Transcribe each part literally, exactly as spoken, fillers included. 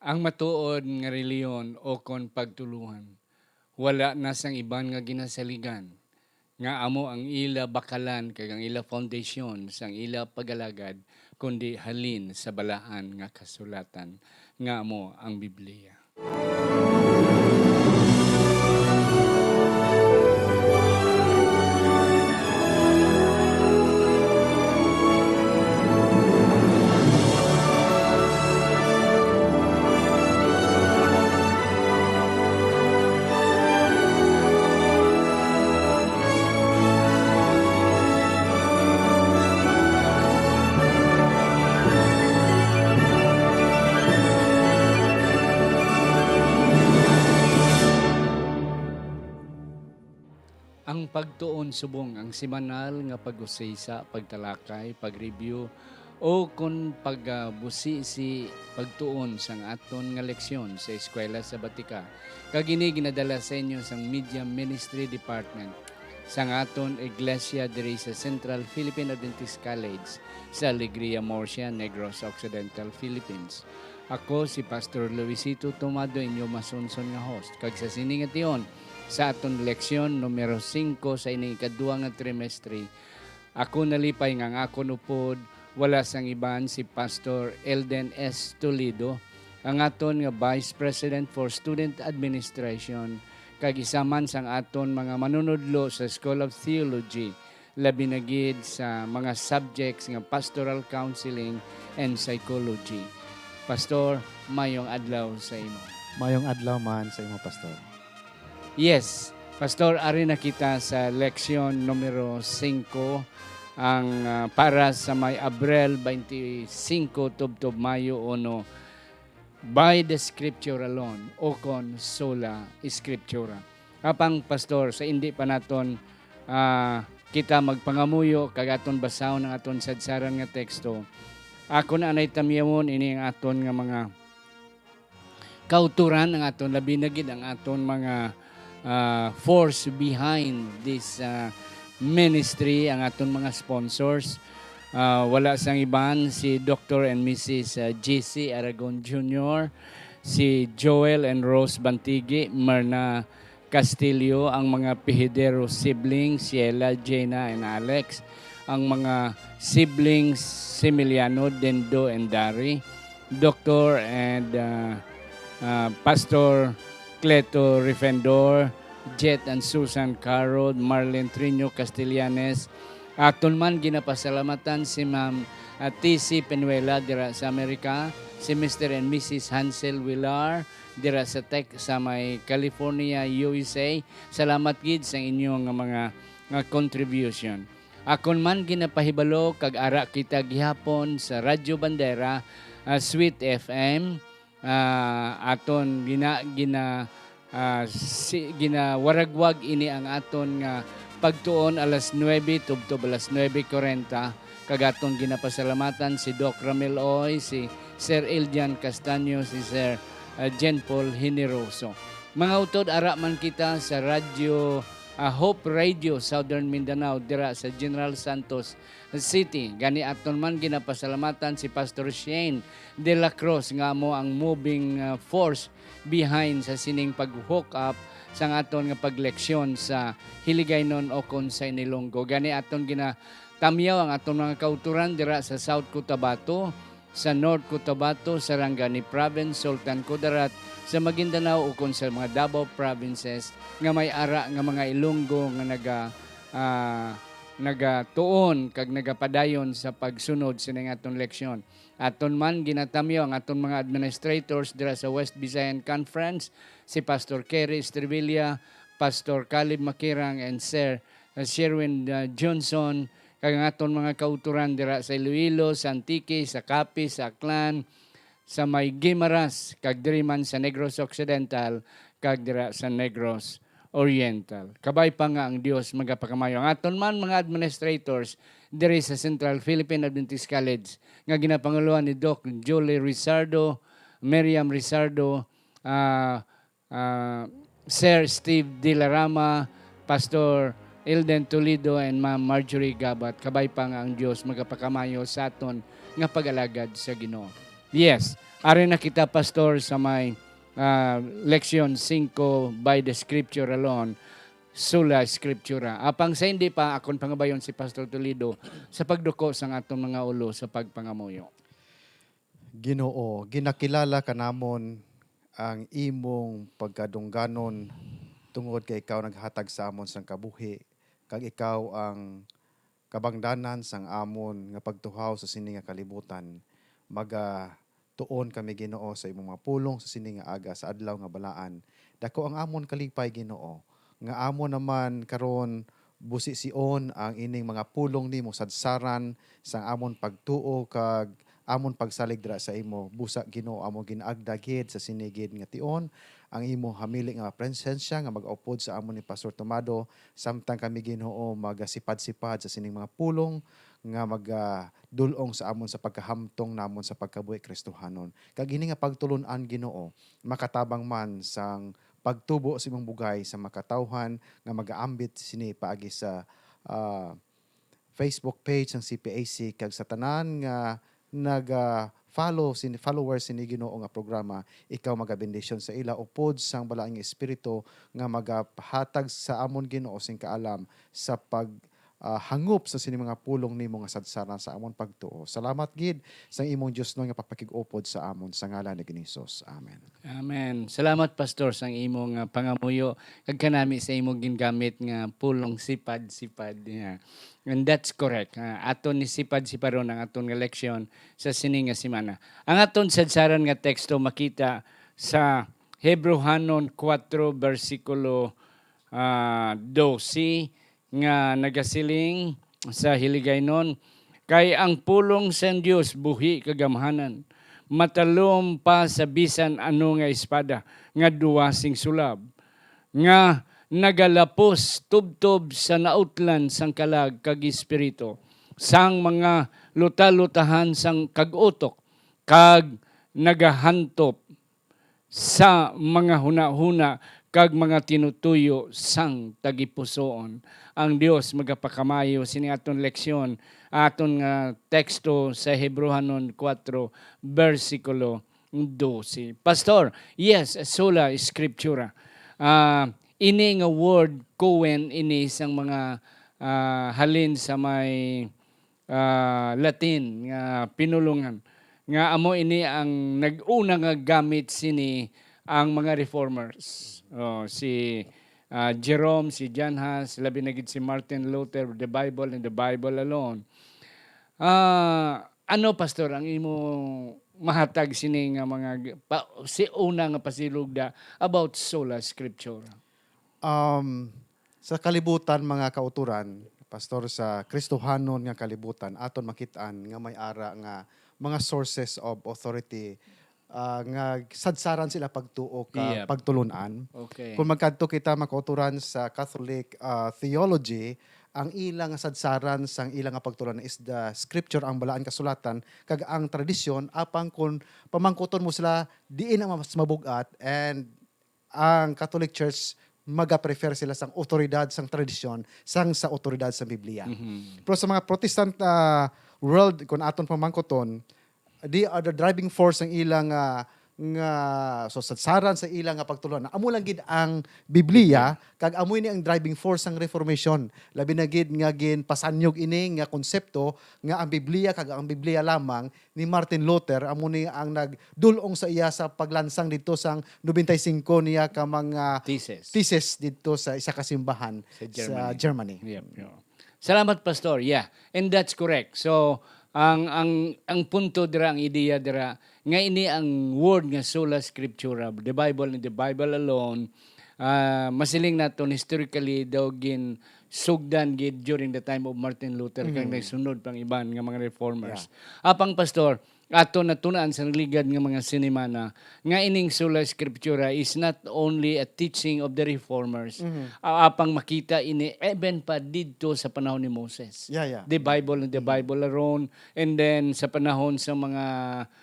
Ang matuod nga relihiyon ukon pagtuluhan wala na sang iban nga ginasaligan, nga amo ang ila bakalan kag ang ila foundation sang ila pag-alagad, kundi halin sa balaan nga kasulatan, nga amo ang Biblia. Ang pagtuon subong ang semanal nga pag-usisa, pagtalakay, pag-review, o kon pagabusisi pagtuon sang aton nga leksyon sa Eskwela Sabatika, kag ini ginadala sa inyo sang Media Ministry Department sang aton iglesia diri sa Central Philippine Adventist College sa Alegria, Murcia, Negros Occidental, Philippines. Ako si Pastor Luisito Tomado, inyo masunson nga host, kag sa sini nga tion, sa aton leksyon numero singko sa ining ikadua nga trimestre, ako nalipay nga ang akon upod wala sang iban si Pastor Elden S. Toledo, ang aton nga Vice President for Student Administration, kag isa man sang aton mga manunudlo sa School of Theology, labi na gid sa mga subjects nga pastoral counseling and psychology. Pastor, mayong adlaw sa imo. Mayong adlaw man sa imo, Pastor. Yes, Pastor, ari na kita sa leksyon numero singko, ang, ah, para sa may Abril twenty-five tubtob Mayo uno, By the Scripture Alone, o kon Sola Scriptura. Apang, Pastor, sa indi pa naton, ah, kita magpangamuyo kag aton basahon ang aton sadsaran nga teksto, ako na anay tamyawon ini ang aton nga mga kauturan, ang aton, labi na gid ang aton mga, ah, force behind this, ah, ministry, ang aton mga sponsors. Ah, wala sang iban si Doctor and Missus, ah, J C Aragon Junior, si Joel and Rose Bantigi, Merna Castillo, ang mga Pihidero siblings, Sheila, Jena, and Alex, ang mga siblings Similiano, Dendo, and Dari, Doctor and, ah, ah, Pastor Cleto Refendor, Jet and Susan Carod, Marlene Triño Castellanes. Aton man ginapasalamatan si Ma'am, ah, T C Penuela dira sa Amerika, si Mister and Missus Hansel Villar dira sa Tech sa may California, U S A. Salamat gid sa inyo nga mga, nga contribution. Akon man ginapahibalo kag ara kita gihapon sa Radyo Bandera, ah, Sweet F M. Ah, aton gina-, gina-, ah, si-, ginawaragwag ini ang aton nga pagtuon alas nuebe tubtob alas nuebe kuwarenta, kag aton ginapasalamatan si Doc Ramil Oy, si Sir Eljan Castaño, si Sir, ah, Jen Paul Generoso. Mga utod, ara man kita sa radyo, ah, Hope Radio Southern Mindanao dira sa General Santos City. Gani aton man ginapasalamatan si Pastor Shane de la Cruz nga amo ang moving, ah, force behind sa sining pag-hook up sang aton nga pagleksyon sa Hiligaynon ukon sa Inilonggo. Gani aton ginatamyaw ang aton mga kauturan dira sa South Cotabato, sa North Cotabato, Sarangani Province, Sultan Kudarat, sa Maguindanao, ukon sa mga Davao Provinces nga may ara nga mga Ilonggo nga naga-, ah, nagatuon kag nagapadayon sa pagsunod sining aton leksyon. Aton man ginatamyaw ang aton mga administrators dira sa West Visayan Conference, si Pastor Kerry Estrevilla, Pastor Caleb Makirang, and Sir, uh, Sherwin, uh, Johnson, kag ang aton mga kauturan dira sa Iloilo, sa Antique, sa Capiz, sa Aklan, sa may Guimaras, kag diri man sa Negros Occidental, kag dira sa Negros Oriental. Kabay pa nga ang Dios magapakamayo. Ang aton man mga administrators diri sa Central Philippine Adventist College nga ginapangulohan ni Doc Julie Rizardo, Miriam Rizardo, ah, ah, Sir Steve Dilarama, Pastor Elden Toledo, and Ma'am Marjorie Gabat. Kabay pa nga ang Dios magapakamayo sa aton nga pag-alagad sa Ginoo. Yes, Ari na kita, Pastor, sa may, ah, leksyon singko, by the scripture alone, sola scriptura. Apang sa hindi pa, akon pangabayon si Pastor Toledo sa pagduko sang aton mga ulo sa pagpangamuyo. Ginoo, ginakilala ka namon ang imong pagkadungganon tungod kay ikaw naghatag sa amon sang kabuhi, kag ikaw ang kabangdanan sang amon nga pagtuhaw sa sini nga kalibutan. Magatuon kami, Ginoo, sa imong mga pulong sa sini nga aga, sa adlaw nga balaan. Dako ang amon kalipay, Ginoo, nga amon naman karon busision ang ining mga pulong nimo, sadsaran sang amon pagtuo kag amon pagsalig dira sa imo. Busa, Ginoo, amo ginaagda gid sa sini gid nga tion ang imo hamili nga presensya nga mag-upod sa amon ni Pastor Tomado, samtang kami, Ginoo, magasipad-sipad sa sining mga pulong nga magadul-ong sa amon sa pagkahamtong namon sa pagkabuhi Kristohanon. Kag ini nga pagtulon-an, Ginoo, makatabang man sang pagtubo sa imong bugay sa makatawhan nga magaambit sini paagi sa, ah, Facebook page sang C P A C, kag sa tanan nga naga-follow sini, followers sini Ginoo nga programa, ikaw magabendisyon sa ila upod sang balaang nga espiritu nga magahatag sa amon, Ginoo, sing kaalam sa pag, ah, hangop sa sini mga pulong nimo nga sadsaran sa amon pagtuo. Salamat gid sa imong diosnon nga pagpakig-upod sa amon, sa ngalan ni Ginoong Jesus. Amen. Amen. Salamat, Pastor, sang imong, ah, pangamuyo kag kanami sa imong gingamit nga pulong sipad-sipad niya. And that's correct. Ah, aton ni sipad-siparon ang aton nga leksyon sa sini nga semana. Ang aton sadsaran nga teksto makita sa Hebrehanon kuwatro, bersikulo, ah, dose, nga nagasiling sa Hiligaynon, "Kay ang pulong sang Dios buhi kag gamhanan, matalom pa sa bisan ano nga espada nga duwa sing sulab, nga nagalapos tubtob sa nautlan sang kalag kag espiritu, sang mga lutalutahan sang kag utok, kag nagahantop sa mga hunahuna kag mga tinutuyo sang tagipusoon." Ang Dios magapakamaayo sini aton leksyon, aton nga teksto sa Hebrehanon kuwatro, bersikulo dose. Pastor, yes, sola scriptura. Ah, ini nga word, kohen, ini sang mga, ah, halin sa may, ah, Latin nga pinulongan, nga amo ini ang nag-una nga gamit sini ang mga reformers. Oh, si, ah, Jerome, si John Huss, labi na gid si Martin Luther, the Bible and the Bible alone. Ah, ano, Pastor, ang imo mahatag sini nga mga g-, pa, si una nga pasilugda about sola scriptura? Um, sa kalibutan, mga kauturan, Pastor, sa Kristohanon nga kalibutan, aton makit-an nga may ara nga mga sources of authority, ah, nga sadsaran sila pagtuo ka Yep. pagtulon-an. Okay. Kung magkadto kita, mga kauturan, sa Catholic, ah, theology, ang ila nga sadsaran sang ila nga pagtulon is the scripture, ang Balaan Kasulatan, kag ang tradisyon. Apang kung pamangkuton mo sila, diin ang mas mabug-at, and ang Catholic Church maga-prefer sila sang awtoridad sang tradisyon sang sa awtoridad sa Biblia. Mhm. Pero sa mga Protestant, ah, world, kung aton pamangkuton, they are the driving force sang ila nga, nga, so, sadsaran sa ila nga pagtulon. Amo lang gid ang Biblia, kag amo ini ang driving force sang Reformation. Labi na gid nga ginpasanyog ini nga konsepto nga ang Biblia kag ang Biblia lamang ni Martin Luther, amo ni ang nagdul-ong sa iya sa paglansang didto sang nobenta y singko niya ka mga Thesis. thesis didto sa isa ka simbahan Sa sa Germany. Germany. Yep, yep. Salamat, Pastor. Yeah. And that's correct. So, ang, ang, ang punto dira, ang ideya dira, nga ini ang word nga sola scriptura, the Bible and the Bible alone, ah, masiling naton historically daw ginsugdan gid during the time of Martin Luther, kag Mhm. nagsunod pang iban nga mga reformers. Yeah. Apang, Pastor, ato natun-an sa nagligad nga mga sinimana nga ining sola scriptura is not only a teaching of the reformers, Mhm. a-, apang makita ini even pa didto sa panahon ni Moses. Yeah, yeah. The Bible and the Mhm. Bible alone, and then sa panahon sa mga,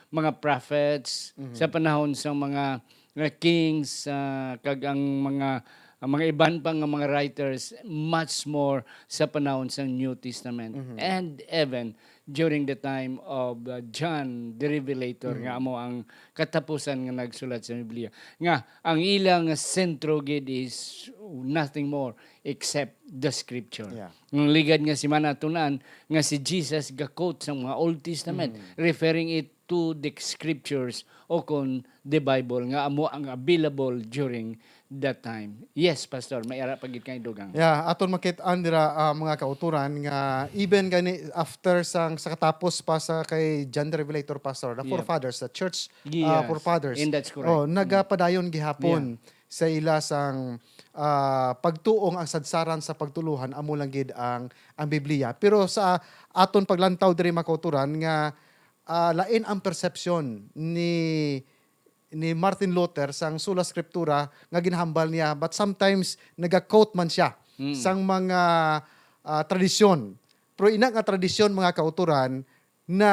mga prophets, Mhm. sa panahon sa mga, mga kings, ah, kag ang mga, ang mga iban pa nga mga writers, much more sa panahon sa New Testament. Mhm. And even during the time of, uh, John the Revelator, nga amo ang katapusan nga nagsulat sa Biblia, nga ang ila nga sentro gid is nothing more except the scripture. Yeah. Ang ligad nga si man atun-an nga si Jesus ga-quote sa mga Old Testament, referring it to the scriptures o kon the Bible nga amo ang available during that time. Yes, Pastor, may ara pa gid kay dugang. Yeah, aton makit-an dira, ah, mga kauturan, nga even gani after sang, sa katapos pa sa kay John the Revelator, Pastor, the Yep. forefathers, the church, ah, Yes, forefathers, and that's correct. Oh, Mm. nagapadayon gihapon Yeah. sa ila sang, ah, pagtuo nga ang sadsaran sa pagtuluhan amo lang gid ang, ang Biblia. Pero sa aton paglantaw diri, mga kauturan, nga, ah, lain ang perception ni ni Martin Luther sang Sola Scriptura nga ginahambal niya, but sometimes naga-quote man siya Mm. sang mga, ah, tradisyon. Pero ina nga tradisyon, mga kauturan, na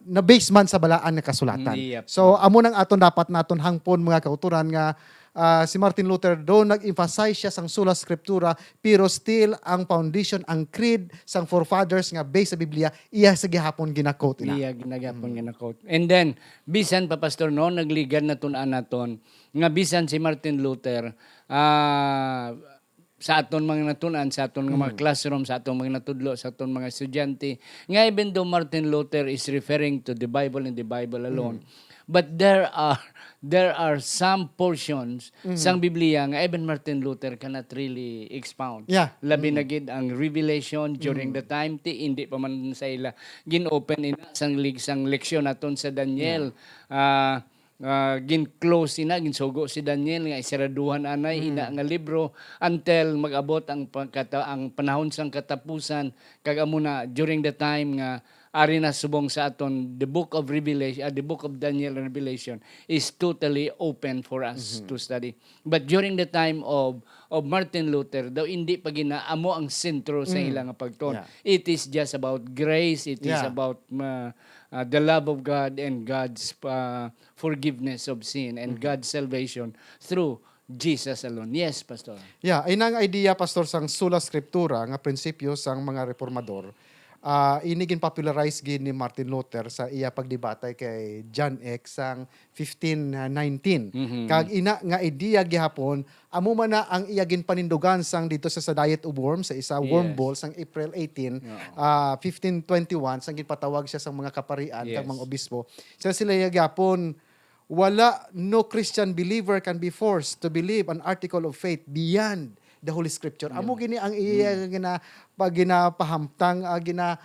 na-base man sa balaan nga kasulatan. Yep. So, amo nang aton dapat naton hangpon, mga kauturan, nga, ah, si Martin Luther, do nag-emphasize siya sang Sola Scriptura, pero still ang foundation, ang creed sang forefathers nga based sa Biblia, iya sa gihapon gina-quote ina. Iya gina-, gihapon Mm. gina-quote. And then, bisan pa, Pastor, no, nagligad na tun-an naton nga bisan si Martin Luther, ah, sa aton mga natun-an, sa aton nga mga Mm. classroom, sa aton mga natudlo, sa aton mga estudyante, nga even though Martin Luther is referring to the Bible and the Bible alone, Mm. but there are, there are some portions Mm. sang Biblia nga even Martin Luther cannot really expound. Yeah. Labi Mm. na gid ang Revelation during Mm. the time, ti, hindi pa man sa ila gin-open ina sang lig-, sang leksyon naton sa Daniel. Yeah. Ah, ah, gin-close ina, ginsugo si Daniel nga isaraduhan anay Mm. ina nga libro until mag-abot ang pagkata-, ang panahon sang katapusan, kag amo na during the time nga ari na subong sa aton, the book of Revelation, ah, the book of Daniel and Revelation is totally open for us Mm-hmm. to study. But during the time of, of Martin Luther, daw hindi pa gina-, amo ang sentro sa Mm. ila nga pagtuon. Yeah. It is just about grace, it is Yeah. about, uh, uh, the love of God and God's, uh, forgiveness of sin and Mm-hmm. God's salvation through Jesus alone. Yes, Pastor. Yeah, inang idea, Pastor, sang Sola Scriptura nga prinsipyo sang mga reformador, ah, ini gin-popularize gid ni Martin Luther sa iya pagdebate kay John Knox sang fifteen nineteen. Mhm. Kag ina nga idea gihapon, amo man na ang iya ginpanindugan sang didto sa, sa Diet of Worms, sa isa Worm Yes. Bowl sang April eighteen, Oo. ah, fifteen twenty-one, sang ginpatawag siya sang mga kaparian kag Yes. mga obispo. Sa sila iya gihapon, wala, no Christian believer can be forced to believe an article of faith beyond the Holy Scripture. Amo Yeah. gini ang iya Mm. gina-, pa-, ginapahamtang, ah, gina-,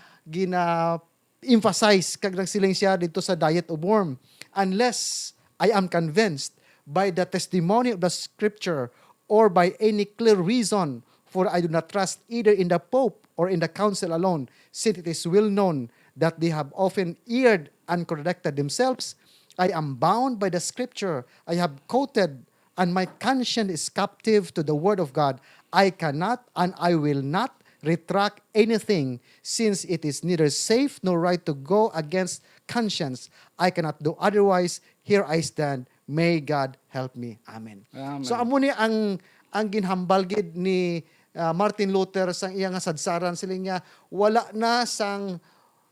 gina-emphasize kag nagsiling siya didto sa Diet of Worm, "Unless I am convinced by the testimony of the Scripture or by any clear reason, for I do not trust either in the Pope or in the Council alone, since it is well known that they have often erred and corrected themselves. I am bound by the Scripture I have quoted, and my conscience is captive to the word of God. I cannot and I will not retract anything, since it is neither safe nor right to go against conscience. I cannot do otherwise. Here I stand. May God help me." Amen. Amen. So, amo ni ang, ang ginhambal gid ni, ah, Martin Luther sang iya nga sadsaran, siling niya, wala na sang,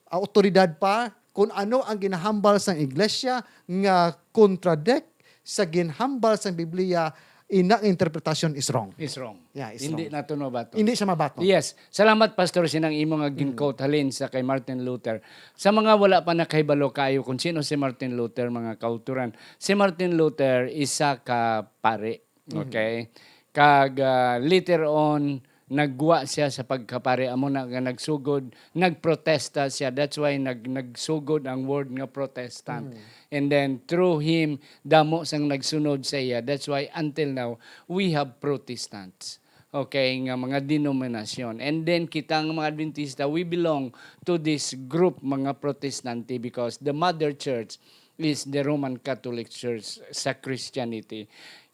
ah, awtoridad pa kung ano ang ginahambal sang iglesia nga contradict sa ginhambal sang Biblia, ina nga interpretasyon is wrong. Is wrong. Yeah, is Hindi wrong. nato mabaton. Hindi siya mabaton. Yes. Salamat, Pastor, sinang imo nga Mm. gin-quote halin sa kay Martin Luther. Sa mga wala pa nakahibalo kaayo kung sino si Martin Luther, mga kauturan, si Martin Luther isa ka pari. Mhm. Okay? Kag, ah, later on, nagwa siya sa pagkapari, amo na nga nagsugod, nagprotesta siya. That's why nag-, nagsugod ang word nga Protestant. Mhm. And then, through him, damo sang nagsunod sa iya. That's why, until now, we have Protestants. Okay, nga mga denominasyon. And then, kita nga mga Adventista, we belong to this group, mga Protestante, because the mother church is the Roman Catholic Church sa Christianity.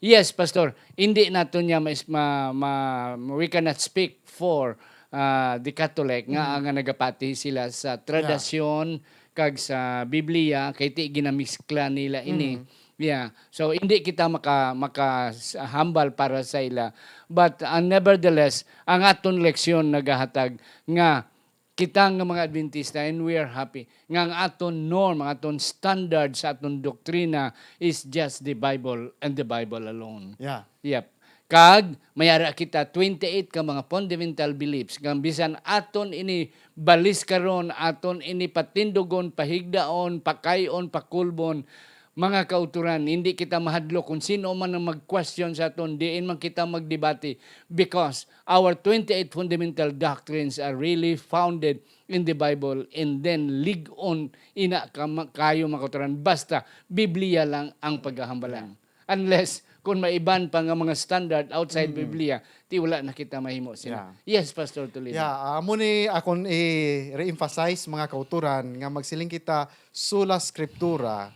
Yes, Pastor, hindi nato niya mais-, ma-, ma-, we cannot speak for, ah, the Catholic nga, Mm. nga nagapati sila sa Yeah. tradisyon kag sa Biblia, kay ti ginamiskla nila ini. Mm. Yeah. So, hindi kita maka-, makahambal para sa ila. But, ah, nevertheless, ang aton leksyon nagahatag nga Kita nga mga Adventista, and we are happy nga ang aton norm, ang aton standard sa aton doktrina is just the Bible and the Bible alone. Yeah. Yep. Kag may ara kita twenty-eight ka mga fundamental beliefs nga bisan aton ini baliskaron, aton ini patindugon, pahigdaon, pakay-on, pakulbon, mga kauturan, hindi kita mahadlok kung sino man ang mag-question sa aton, diin man kita magdebate, because our twenty-eight fundamental doctrines are really founded in the Bible, and then lig-on ina ka ma- kayo, mga kauturan, basta Biblia lang ang paghahambalan. Unless kung may iban pa nga mga standard outside Biblia, ti wala na kita mahimo sila. Yeah. Yes, Pastor Tolino. Yeah, amo ni akon i-re-emphasize, mga kauturan, nga magsiling kita sola scriptura,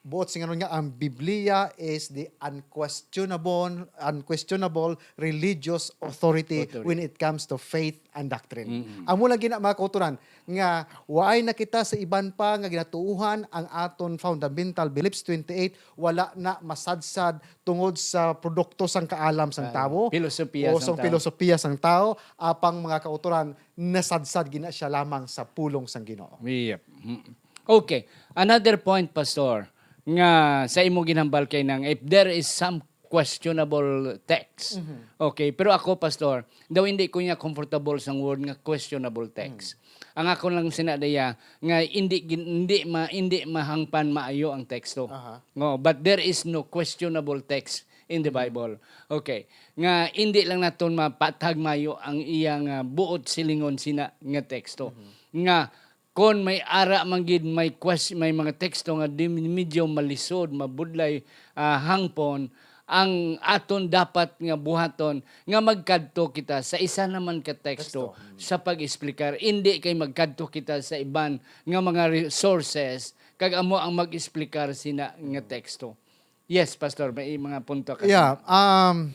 buot sing ano nga ang Biblia is the unquestionable unquestionable religious authority Authority. When it comes to faith and doctrine. Amo lang gina, mga kauturan, nga waay na kita sa iban pa nga ginatuohan ang aton fundamental beliefs twenty-eight, wala na masadsad tungod sa produkto sang kaalam sang Ah, tawo pilosopiya o sang sang tawo. pilosopiya sang tawo, apang mga kauturan nasadsad gina siya lamang sa pulong sang Ginoo. Yep. Mm. Okay. Another point, Pastor, nga sa imo ginhambal kay nang if there is some questionable text. Okay, pero ako, Pastor, daw hindi ko niya comfortable sang word nga questionable text. Ang ako lang sina diya nga hindi gin- hindi ma, hindi mahangpan maayo ang teksto. Aha. No, but there is no questionable text in the Bible. Okay. Nga hindi lang naton mapatag mayo ang iya nga buot silingon sina nga teksto. Nga kon may ara man gid may quest-, may mga teksto nga di, medyo malisod, mabudlay, ah, hangpon, ang aton dapat nga buhaton nga magkadto kita sa isa naman ka teksto sa pag-explicar. Hindi kay magkadto kita sa iban nga mga resources kag amo ang mag-explicar sina nga teksto. Yes, Pastor, may mga punto ka. Yeah, um,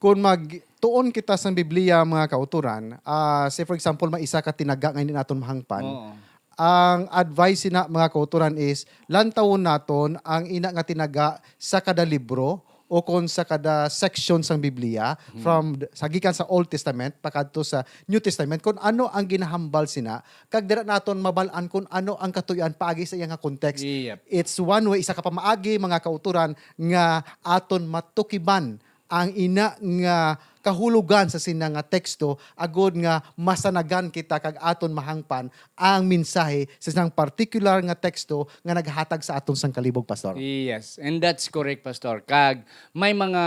kung magtuon kita sa Biblia, mga kauturan, ah, say for example, may isa ka tinaga nga hindi naton mahangpan, Oo. ang advice sina, mga kauturan, is lantawon naton ang ina nga tinaga sa kada libro o kon sa kada section sang Biblia, from the- sa gikan sa Old Testament pakadto sa New Testament, kung ano ang ginahambal sina, kag dira naton mabal-an kung ano ang katuyan paagi sa iya nga context. Yep. It's one way, isa ka pamaagi, mga kauturan, nga aton matukiban ang ina nga kahulugan sa sina nga teksto, agod nga masanagan kita kag aton mahangpan ang mensahe sa isang particular nga teksto nga naghatag sa aton sang kalibog, Pastor. Yes, and that's correct, Pastor. Kag may mga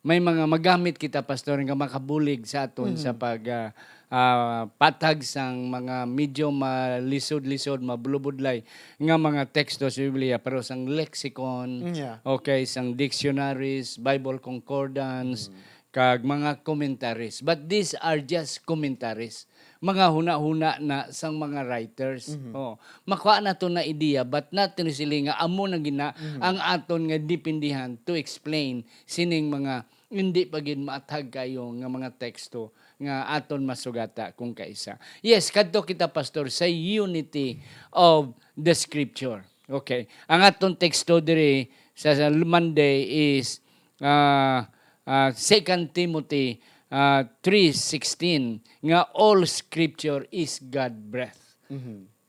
may mga magamit kita, Pastor, nga makabulig sa aton sa pag ah, ah, patag sang mga medyo malisod-lisod, mabulubudlay nga mga teksto sa Biblia, pero sang lexicon, Mm, yeah. Okay, sang dictionaries, Bible concordance, kag mga commentaries. But these are just commentaries. Mga huna-huna na sang mga writers. Oh, makuha na to na idea, but not necessarily nga amo na gina ang aton nga dipindihan to explain sining mga hindi pa gid maathag kayo nga mga teksto nga aton masugata kung kaisa. Yes, kadto kita, Pastor, sa unity of the scripture. Okay. Ang aton teksto diri sa, sa Monday is ah, ah, Second Timothy ah, three sixteen, nga all scripture is God breath.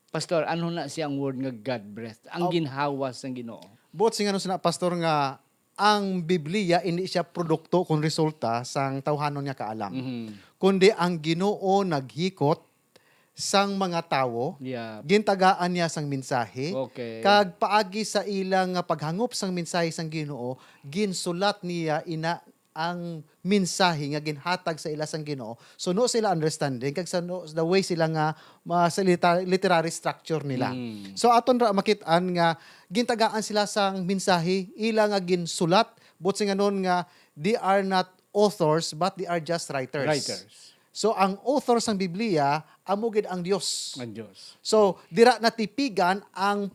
Pastor, ano na siya ang word nga God breath? Ang Oh. Ginhawa sang Ginoo. Buot sing ano sina, Pastor, nga ang Biblia hindi siya produkto kung resulta sang tawhanon nga kaalam, Mhm. kundi ang Ginoo naghikot sang mga tawo, Yeah. gintagaan niya sang mensahe, Okay. kag paagi sa ila nga paghangop sang mensahe sang Ginoo, ginsulat niya ina ang mensahe nga ginhatag sa ila sang Ginoo. So no sila understanding kag sa no, the way sila nga ma, sa lita- literary structure nila. Mm. So aton ra makit-an nga gintagaan sila sang mensahe, ila nga ginsulat, but sing anon nga they are not authors but they are just writers. Writers. So ang author sang Biblia amo gid ang Dios. Ang Dios. So dira natipigan ang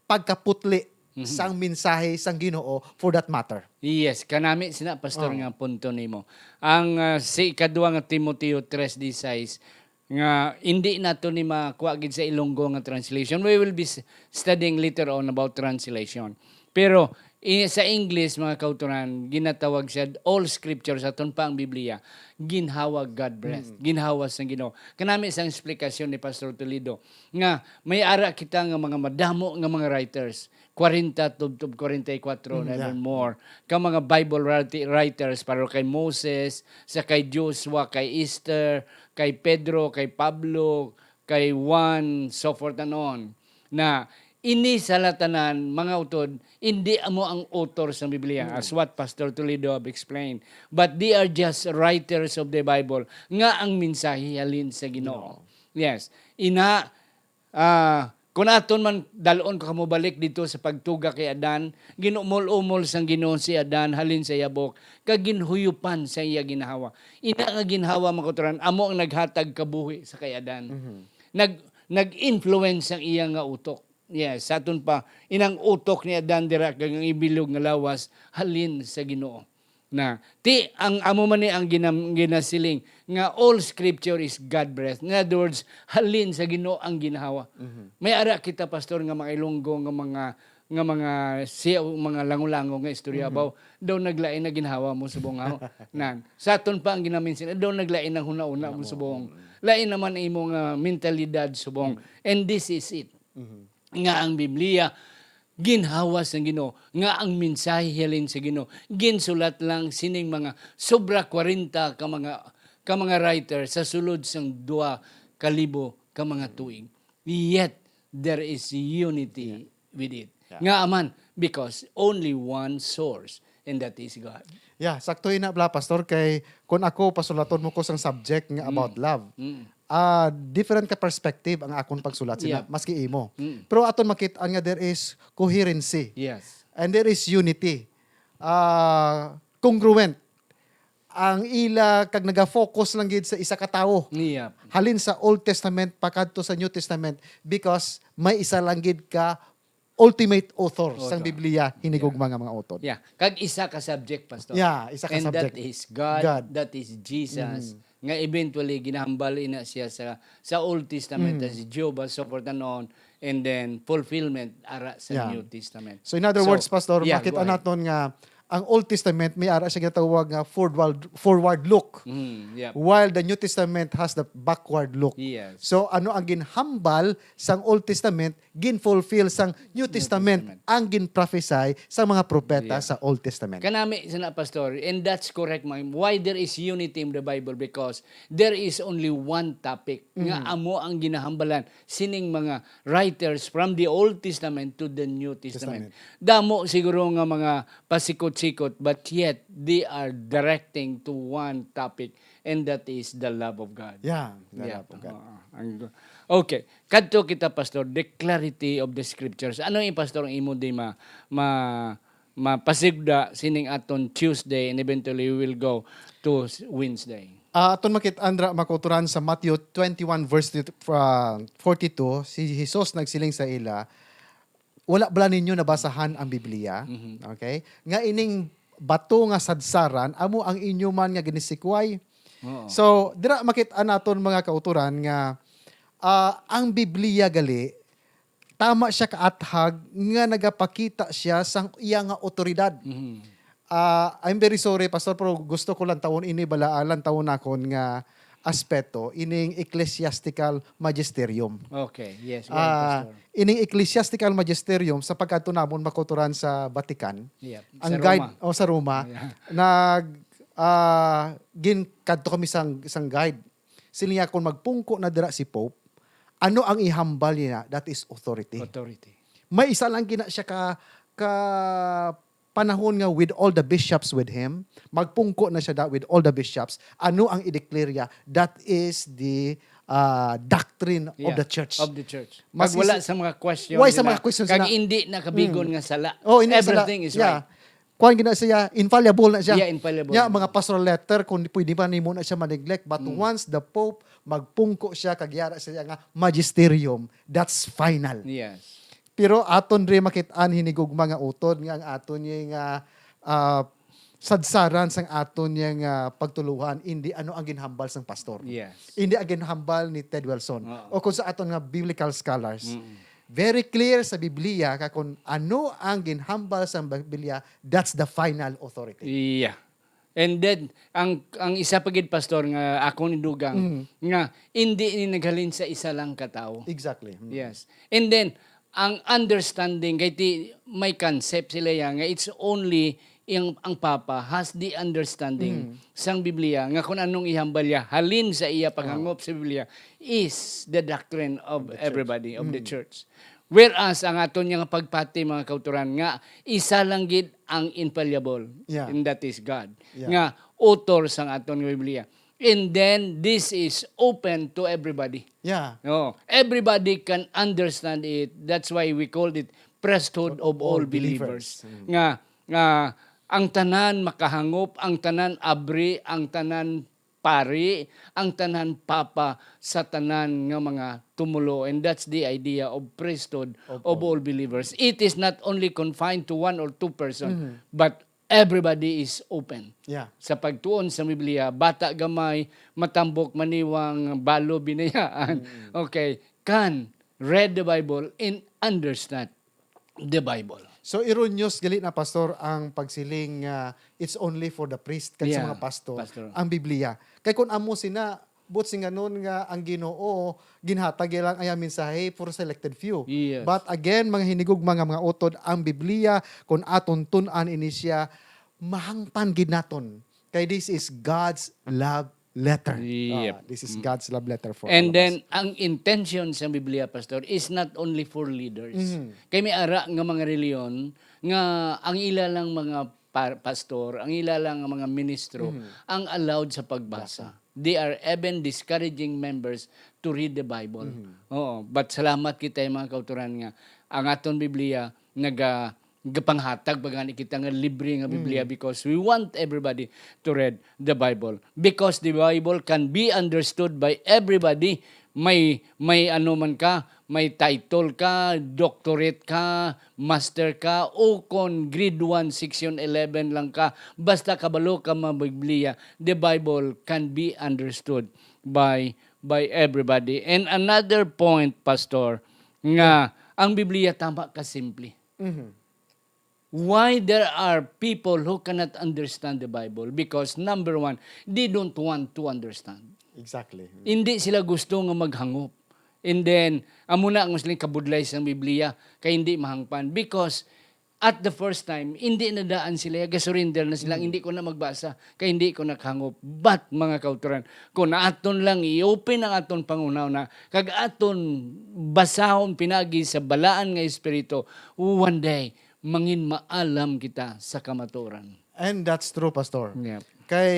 pagkaputli Mhm. sang mensahe sang Ginoo for that matter. Yes, kanami sina, Pastor, Oh. nga punto nimo. Ang ah, si ikadua nga Timoteo tres dieciséis nga hindi nato ni makuha gid sa Ilonggo nga translation. We will be s- studying later on about translation. Pero I-, sa English, mga kautoran, ginatawag siya all scriptures, aton pa ang Biblia, ginhawa God breath, Mm. ginhawa sang Ginoo. Kanami sang eksplikasyon ni Pastor Toledo nga may ara kita nga mga madamo nga mga writers, kwarenta tubtob kwarenta y kuatro, Mm, yeah. even more, ka mga Bible writi-, writers, para kay Moses, sa kay Joshua, kay Esther, kay Pedro, kay Pablo, kay Juan, so forth and on. Na ini sila tanan, mga utod, indi amo ang author sa Biblia, Mm. as what Pastor Toledo have explained. But they are just writers of the Bible, nga ang mensahe halin sa Ginoo. Ginoo. Yes. Ina, ah, kung aton man dalon ko kamo balik dito sa pagtuga kay Adan, ginumol-umol sang Ginoo si Adan halin sa iya buhok, kag ginhuyupan sa iya ginhawa. Ina nga ginhawa, mga kautoran, amo ang naghatag kabuhi sa kay Adan. Mhm. Nag-, nag-influence ang iya nga utok. Yes, sa aton pa, inang utok ni Adan dira, kag ang ibilog nga lawas halin sa Ginoo. Na, ti, ang amo man ni ang ginam-, ginasiling nga all scripture is God breath. In other words, halin sa Ginoo ang ginhawa. Mhm. May ara kita, Pastor, nga mga Ilonggo, nga mga, nga mga siya, mga lango-lango nga istorya Mhm. about daw naglain na ginhawa mo subong haw. Nan, sa aton pa ang ginamention, daw naglain ang huna-una mo Namo, subong. Mm. Lain naman imo nga mentalidad subong. Mm. And this is it. Mhm. Nga ang Biblia ginhawa sang Ginoo, nga ang mensahe halin sa Ginoo ginsulat lang sining mga sobra kwarenta ka mga, ka mga writer sa sulod sang duha ka libo ka mga tuig. Yet there is unity Yeah. with it. Yeah. Nga man, because only one source, and that is God. Yeah, sakto ina bala, Pastor, kay kung ako pasulaton mo ko sang subject nga Mm. about love, Mm. ah, different ka perspective ang akon pagsulat sina, Yeah. maski imo. Mm. Pero aton makit-an nga there is coherency. Yes. And there is unity. Ah, congruent ang ila kag naga-focus lang gid sa isa ka tawo. Yeah. Halin sa Old Testament pakadto sa New Testament because may isa lang gid ka ultimate author sang Author. Biblia, hinigugma Yeah. nga mga utod. Yeah. Kag isa ka subject, Pastor. Yeah, isa ka And subject. that is God, God. that is Jesus, Mm. nga eventually ginahambal ina siya sa, sa Old Testament, Mm. as Jehovah, so forth and on, and then fulfillment ara sa Yeah. New Testament. So, in other So, words, Pastor, yeah, makita go ahead. naton nga ang Old Testament may ara siya ginatawag nga forward, forward look. Mm, yep. While the New Testament has the backward look. Yes. So, ano ang ginhambal sang Old Testament, ginfulfill sang New New Testament, Testament. ang ginprophesy sa mga propeta Yeah. sa Old Testament. Kanami, sana, Pastor, and that's correct, ma'am. Why there is unity in the Bible? Because there is only one topic nga Mm. amo ang ginahambalan sining mga writers from the Old Testament to the New Testament. Testament. Damo siguro nga mga pasikot-sikot, but yet they are directing to one topic, and that is the love of God. Yeah, the Yeah. love of God. Oo. Ang, okay. Kadto kita, Pastor, the clarity of the scriptures. Ano yung, Pastor, ang imo di ma-, ma-, mapasigda sining aton Tuesday, and eventually we will go to s-, Wednesday? Ah, aton makit-an ra, mga kautoran, sa Matthew twenty-one, verse, ah, forty-two, si Jesus nagsiling sa ila, "Wala bala ninyo nabasahan ang Biblia?" Mhm. Okay? Nga ining bato nga sadsaran, amo ang inyo man nga ginisikway. Oo. So, dira makit-an naton, mga kautoran, nga, ah, ang Biblia gali, tama siya kaathag nga nagapakita siya sang iya nga awtoridad. Mhm. Ah, I'm very sorry, Pastor, pero gusto ko lantawon ini bala, ah, lantawon nakon nga aspeto, ining ecclesiastical magisterium. Okay, yes, go ahead, Ah, Pastor. Ining ecclesiastical magisterium, sa pagkadto namon, mga kautoran, sa Vatican, Yep. ang Sa guide, Roma. o sa Roma, Yeah. nag, ah, gin-, kadto kami sang, sang guide. Sila niya, kung magpungko na dira si Pope, ano ang ihambal niya? That is authority. Authority. May isa lang gina siya ka, ka panahon nga with all the bishops with him, magpungko na siya da with all the bishops. Ano ang i-declare niya? That is the, ah, doctrine of Yeah, the church. of the church. Mas Kag wala is-, sa mga question wala sa nila, mga question kag sila. hindi na kabigon Mm. nga sala. Oh, hindi sala. Everything is Yeah. right. Kuwan gina siya, infallible na siya. Yeah, infallible. Nya, mga pastoral letter, kung pwede pa nimo na siya ma-neglect. But Mm. once the Pope, magpungko siya, kag yara siya nga magisterium, that's final. Yes. Pero aton rin makit-an hinigugma nga utod nga ang aton niya nga, ah, sadsaran sang aton niya nga pagtuluhan, hindi ano ang ginhambal sang pastor. Yes. Hindi ang ginhambal ni Ted Wilson. Oo. O kung sa aton nga biblical scholars. Mm. Very clear sa Biblia ka kung ano ang ginhambal sa Biblia, that's the final authority. Yeah. And then, ang, ang isa pa gid, Pastor, nga akong idugang, Mm. nga hindi ni naghalin sa isa lang ka tawo. Exactly. Mm. Yes. And then, ang understanding, kay ti, may concept sila yan, nga it's only ang, ang Papa has the understanding Mm. sang Biblia, nga kung anong ihambal niya, halin sa iya paghangop sa Biblia, is the doctrine of Of the church. everybody, of the Mm. church. Whereas, ang aton nga pagpati, mga kautoran, nga isa lang gid ang infallible, Yeah. and that is God, Yeah. nga author sang aton nga Biblia. And then, this is open to everybody. Yeah. No, everybody can understand it. That's why we called it priesthood Of of all all believers. believers. Mm. Nga, nga ang tanan makahangop, ang tanan abri, ang tanan pari, ang tanan papa sa tanan nga mga tumulo. And that's the idea of priesthood Of of all. all believers. It is not only confined to one or two person, Mhm. but everybody is open. Yeah. Sa pagtuon sa Biblia, bata gamay, matambok, maniwang, balo, binayaan. Mm. Okay, can read the Bible and understand the Bible. So, erroneous gali na, Pastor, ang pagsiling nga it's only for the priest kag sa Yeah, mga pastor Pastor. ang Biblia. Kay kung amo sina, buot silingon nga ang Ginoo ginhatag iya lang ang iya mensahe for selected few. Yes. But again, mga hinigugma nga mga utod, ang Biblia, kung aton tun-an ini siya, mahangpan gid naton. Kay this is God's love letter. Yep. Ah, this is Mm. God's love letter for And all of then, us. ang intention sa Biblia, Pastor, is not only for leaders. Mhm. Kay may ara nga mga reliyon nga ang ila lang mga par-, pastor, ang ila lang nga mga ministro, Mhm. ang allowed sa pagbasa. Basa. They are even discouraging members to read the Bible. Mhm. Oo. But salamat kita, mga kautoran, nga ang aton Biblia naga-, gapanghatag pa gani kita nga libre nga Biblia Mm. because we want everybody to read the Bible. Because the Bible can be understood by everybody. May, may ano man ka, may title ka, doctorate ka, master ka, o kon grade one, section eleven lang ka, basta kabalo ka mag-Biblia, the Bible can be understood by, by everybody. And another point, Pastor, nga ang Biblia tama ka simple. Mhm. Why there are people who cannot understand the Bible? Because, number one, they don't want to understand. Exactly. Hindi sila gusto nga maghangop. And then, amo na ang siling kabudlay sang Biblia, kay hindi mahangpan. Because, at the first time, hindi nadaan sila, gasurrender na sila, Mm. "Hindi ko na magbasa, kay hindi ko nakahangop." But, mga kautoran, kung aton lang i-open ang aton panghunahuna, kag aton basahon pinagi sa balaan nga espiritu, one day, mangin maalam kita sa kamatuoran. And that's true, Pastor. Yep. Kay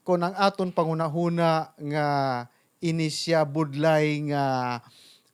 kung ang aton panghunahuna nga ini siya budlay nga,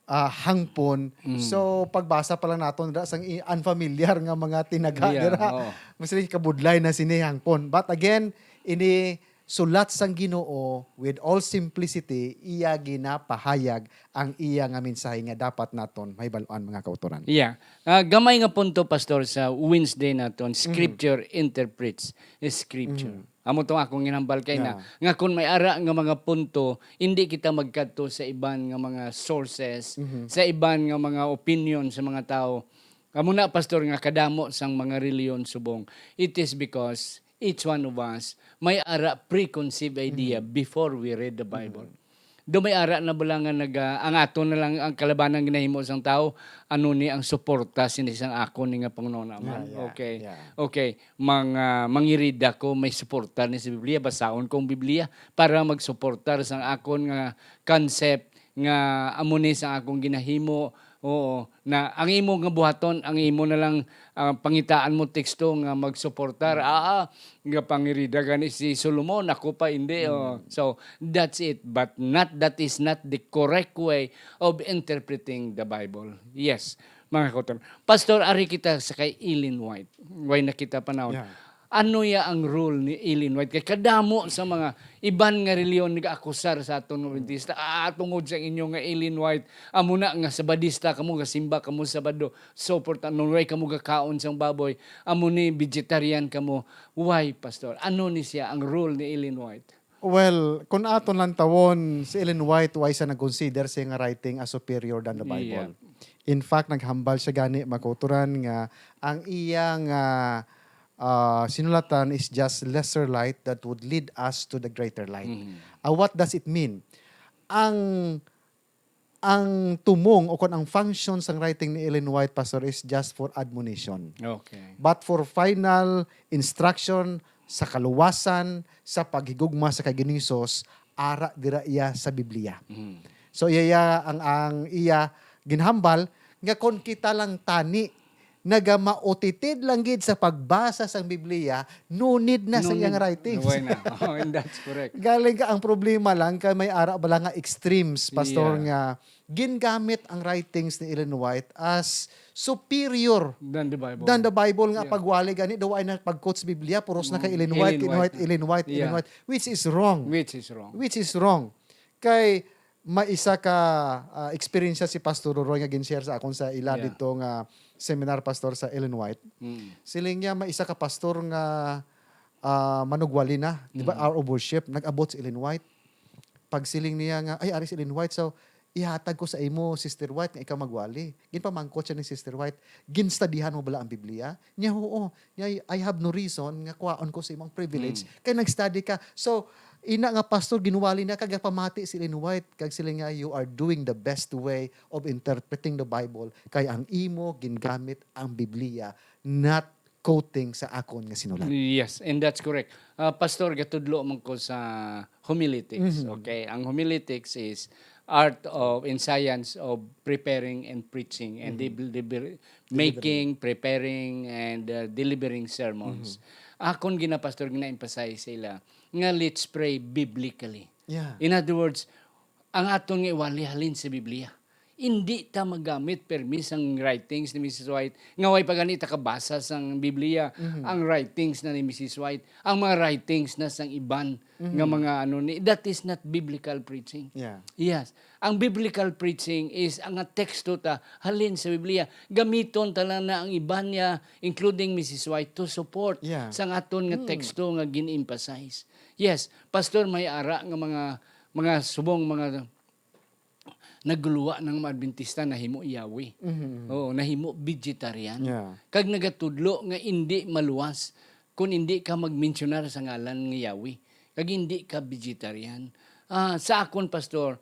ah, hangpon, Mm. so pagbasa pa lang naton dira sang i-, unfamiliar nga mga tinaga Yeah, dira. Oo. Mas lagi kabudlay na sini hangpon. But again, ini sulat sang Ginoo, with all simplicity, iya ginapahayag ang iya nga mensahe nga dapat naton mahibaluan, mga kautoran. Yeah. Ah, gamay nga punto, Pastor, sa Wednesday naton, Mhm. Scripture interprets Scripture. Mhm. Amo tong akong ginhambal kay na, Yeah. nga kung may ara nga mga punto, hindi kita magkadto sa iban nga mga sources, Mhm. sa iban nga mga opinion sa mga tawo. Amo na, Pastor, nga kadamo sang mga reliyon subong. It is because each one of us may ara preconceived idea Mhm. before we read the Bible. Mhm. Do may ara na bala nga naga-, ang aton na lang ang kalabanan ginahimo sang tawo, ano ni ang suporta sini sang akon ni nga panghunahuna man? Yeah, yeah, Okay. yeah. Okay. Mang-, ah, mangirida ko, may suporta ni sa Biblia, basaon ko ang Biblia para magsuportar sang akon nga concept nga amo ni sa akong ginahimo. Oo, na ang imo nga buhaton, ang imo na lang, ah, pangitaan mo teksto nga magsuportar. Mm. Ah, ah, nga pangirida gani si Solomon, ako pa hindi, oh. Mm. So, that's it. But not, that is not the correct way of interpreting the Bible. Yes, mga kautoran. Pastor, ari kita sa kay Ellen White. Way na kita panahon. Yeah. Ano ya ang role ni Ellen White? Kay kadamo sa mga iban nga reliyon nag-akusar sa aton nga Adventista, "Ah, tungod sa inyo nga Ellen White, amo na nga Sabadista kamo, gasimba kamo Sabado, so porta, nun way kamo gakaon sang baboy, amo ni vegetarian kamo." Why, Pastor? Ano ni siya ang role ni Ellen White? Well, kung aton lang tawon, si Ellen White, why siya nag-consider siya nga writing as superior than the Bible? Yeah. In fact, naghambal siya gani, mga kauturan, nga ang iya nga, ah, sinulatan is just lesser light that would lead us to the greater light. Mhm. Ah, what does it mean? Ang, ang tumong o kung ang function sang writing ni Ellen White, Pastor, is just for admonition. Okay. But for final instruction sa kaluwasan, sa paghigugma sa kay Ginoong Hesus, ara dira iya sa Biblia. Mhm. So, iya, iya, ang, ang iya ginhambal nga kon kita lang tani nagamautitid lang gid sa pagbasa sang Biblia, no need na sa No iyang need. writings. Why na? Oh, and that's correct. Galing ka, ang problema lang kay may ara bala nga extremes, Pastor, Yeah. nga gingamit ang writings ni Ellen White as superior Than the Bible. than the Bible nga Yeah. pagwali gani daw ay na pag-quote sa Biblia, puros na kay Mm, Ellen White, Ellen Ellen White, White. Ellen Yeah. White, which is wrong. Which is wrong. Which is wrong. Kay may isa ka, ah, eksperyensya si Pastor Roy nga gin-share sa akon sa ila Yeah. dito nga seminar, Pastor, sa Ellen White. Mm. Siling niya, may isa ka pastor nga, ah, manugwali na, di ba, Mm. hour of worship, nag-abot si Ellen White. Pagsiling niya nga, "Ay, ari si Ellen White, so ihatag ko sa imo, Sister White, nga ikaw magwali." Ginpamangkot siya ni Sister White, "Ginstadihan mo bala ang Biblia?" Niya, "Oo." Niya, "I have no reason nga kwaon ko sa imong privilege, Mm. kay nag-study ka." So, ina nga pastor, ginwali na kag pamati si Ellen White, kag sila nga, "You are doing the best way of interpreting the Bible, kay ang imo gingamit ang Biblia, not quoting sa akon nga sinulat." Yes, and that's correct. Ah, Pastor, gatudlo man ko sa homiletics, Mhm. okay? Ang homiletics is art of and science of preparing and preaching and Mhm. dib-, dibir-, Delivering. making, preparing, and, uh, delivering sermons. Mhm. Akon gina, Pastor, gina-emphasize sa ila nga let's pray biblically. Yeah. In other words, ang aton nga iwali halin sa Biblia. Indi ta magamit permi sang writings ni Missus White, nga way pa gani ta kabasa sang Biblia, Mhm. ang writings na ni Missus White, ang mga writings na sang iban Mhm. nga mga ano ni, that is not biblical preaching. Yeah. Yes. Ang biblical preaching is ang teksto ta halin sa Biblia. Gamiton ta lang na ang iban niya, including Missus White, to support Yeah. sang aton nga Hmm. teksto nga gin-emphasize. Yes, Pastor, may ara nga mga, mga subong, mga nagguluwa ng mga Adventista nahimo yawi. Mhm. Oo, nahimo vegetarian. Yeah. Kag nagatudlo nga indi maluwas kung indi ka magmensyonar sa ngalan nga yawi. Kag indi ka vegetarian. Ah, sa akon, Pastor,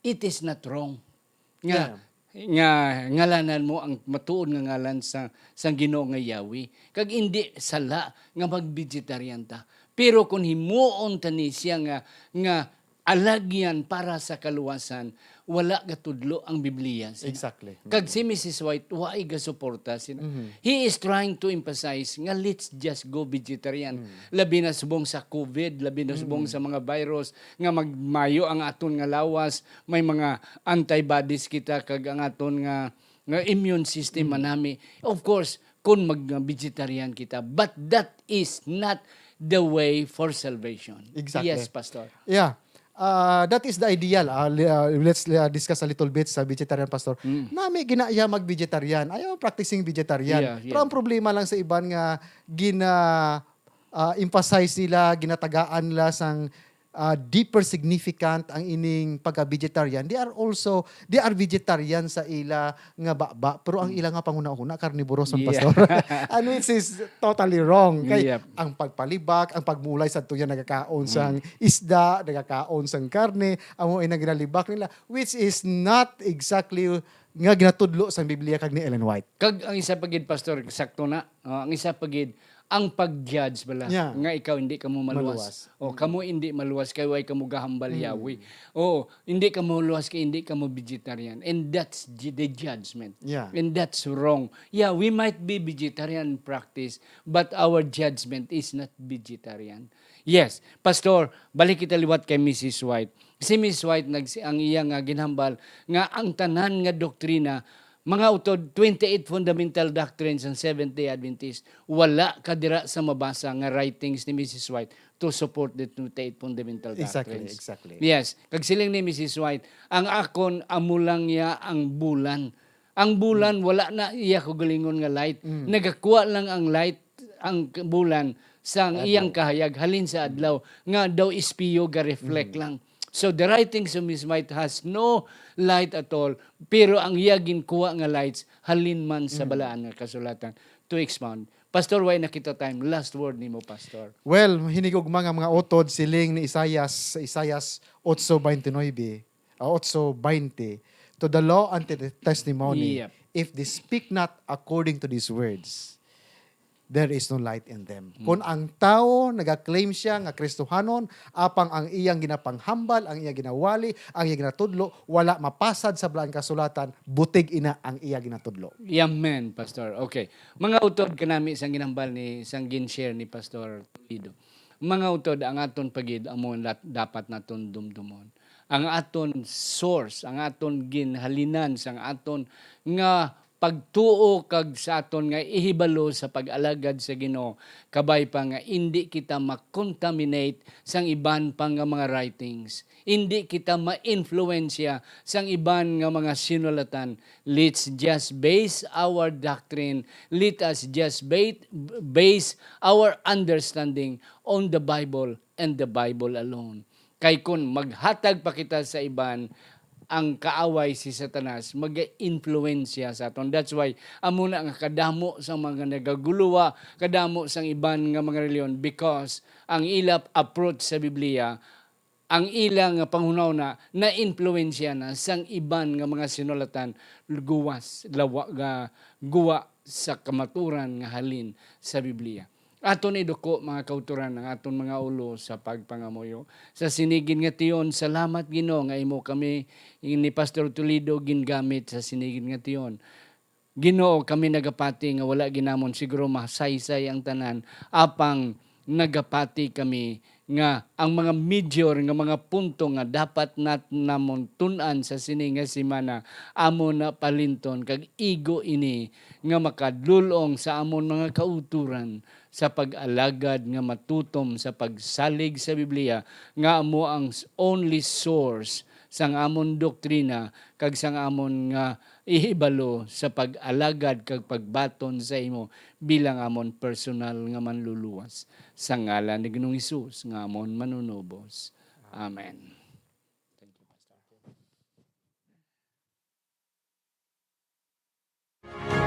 it is not wrong nga, Yeah. nga ngalanan mo ang matuod nga ngalan sa, sa Ginoo nga yawi. Kag indi sala nga mag-vegetarian ta. Pero kung himuon ta ni siya nga, nga alagyan para sa kaluwasan, wala gatudlo ang Biblia sila. Exactly. Kag si Missus White, wa ay gasuporta sila. Mhm. He is trying to emphasize nga let's just go vegetarian. Mhm. Labi na subong sa covid, labi na subong Mhm. sa mga virus nga magmayo ang aton nga lawas, may mga antibodies kita kag ang aton nga, nga immune system Mhm. manami. Of course, kung mag-vegetarian kita, but that is not the way for salvation. Exactly. Yes, Pastor. Yeah. Ah, that is the ideal. Ah, li-, ah, let's, ah, discuss a little bit sa vegetarian, Pastor. Mm. Nami gina-, iya mag-vegetarian. Ayaw practicing vegetarian. Yeah, yeah. Pero ang problema lang sa iban nga gina-, ah, emphasize nila, ginatagaan nila sang, ah, deeper significant ang ining pagka-vegetarian. They are also, they are vegetarian sa ila nga baba, pero ang Mm. ila nga panghunahuna, carnivore man, Yeah. Pastor. And which is totally wrong. Kay Yep. ang pagpalibak, ang pagmulay sa tuya nagakaon Mm. sang isda, nagakaon sang karne, amo ay nang ginalibak nila, which is not exactly nga ginatudlo sang Biblia kag ni Ellen White. Kag ang isa pa gid, Pastor, sakto na. Oh, ang isa pa gid, ang pag-judge bala Yeah. nga ikaw hindi kamo maluwas. Maluwas. O, Mm. kamo hindi maluwas kay way kamo gahambal Mm. yawi. O, hindi kamo maluwas kay hindi kamo vegetarian. And that's ju-, the judgment. Yeah. And that's wrong. Yeah, we might be vegetarian in practice, but our judgment is not vegetarian. Yes, Pastor, balik kita liwat kay Missus White. Si Miss White, nagsi-, ang iya nga ginhambal nga ang tanan nga doktrina, mga utod, twenty-eight fundamental doctrines ang Seventh-day Adventist, wala ka dira sa mabasa nga writings ni Missus White to support the twenty-eight fundamental Exactly, doctrines. exactly. Yes, kag siling ni Missus White, ang akon amo lang ya ang bulan. Ang bulan, Mm. wala na iya kaugalingon nga light. Mm. Nagakuha lang ang light, ang k-, bulan, sa ang Adlaw. iyang kahayag, halin sa Mm. adlaw, nga daw espiyo ga-reflect Mm. lang. So, the writings of Miss White has no light at all, pero ang iya ginkuha nga lights halin man sa Mm. Balaan nga Kasulatan. To expound. Pastor, way na kita time. Last word nimo, Pastor. Well, hinigugma nga mga utod, siling ni Isaias sa Isaias eight twenty-nine, ah, eight twenty, "To the law and to the testimony, Yep. if they speak not according to these words, there is no light in them." Hmm. Kung ang tawo nagaklaim siya nga Kristohanon, apang ang iyang ginapanghambal, ang iyang ginawali, ang iyang ginatudlo, wala mapasad sa Balaan Kasulatan, butig ina ang iya ginatudlo. Amen, Pastor. Okay. Mga utod kanami sang ginhambal ni, sang gin-share ni Pastor Toledo. Mga utod, ang aton pagid amo lat-, dapat naton dumdumon. Ang aton source, ang aton ginhalinan sang aton nga pagtuo kag sa aton nga ihibalo sa pag-alagad sa Ginoo, kabay pa nga indi kita ma-contaminate sang iban pa nga mga writings, indi kita ma-influensya sang iban nga mga sinulatan. Let's just base our doctrine, let us just ba-, base our understanding on the Bible and the Bible alone. Kay kun maghatag pa kita sa iban, ang kaaway si Satanas mag-influensya sa aton. That's why amo na nga kadamo sa mga nagaguluwa, kadamo sang iban nga mga reliyon, because ang ila approach sa Biblia, ang ila nga panghunahuna na-influensya na sang iban nga mga sinulatan guwas, lawa, ga-, guwa sa kamaturan nga halin sa Biblia. Aton iduko, mga kauturan, ang aton mga ulo sa pagpangamuyo. Sa sinigid nga tion, salamat, Ginoo, nga imo kami ni Pastor Toledo gingamit sa sinigid nga tion. Ginoo, kami nagapati nga wala ginamon siguro masaysay ang tanan, apang nagapati kami nga ang mga major nga mga punto nga dapat nat-, namon tun-an sa sini nga semana, amon na palinton, kag igo ini nga makadul-ong sa amon mga kauturan sa pag-alagad nga matutom sa pagsalig sa Biblia, nga amo ang s-, only source sang amon doktrina kag sang amon nga ihibalo sa pag-alagad kag pagbaton sa imo bilang amon personal nga Manluluwas. Sa ngalan ni Ginoong Hesus nga amon Manunubos. Amen. Thank you, Pastor.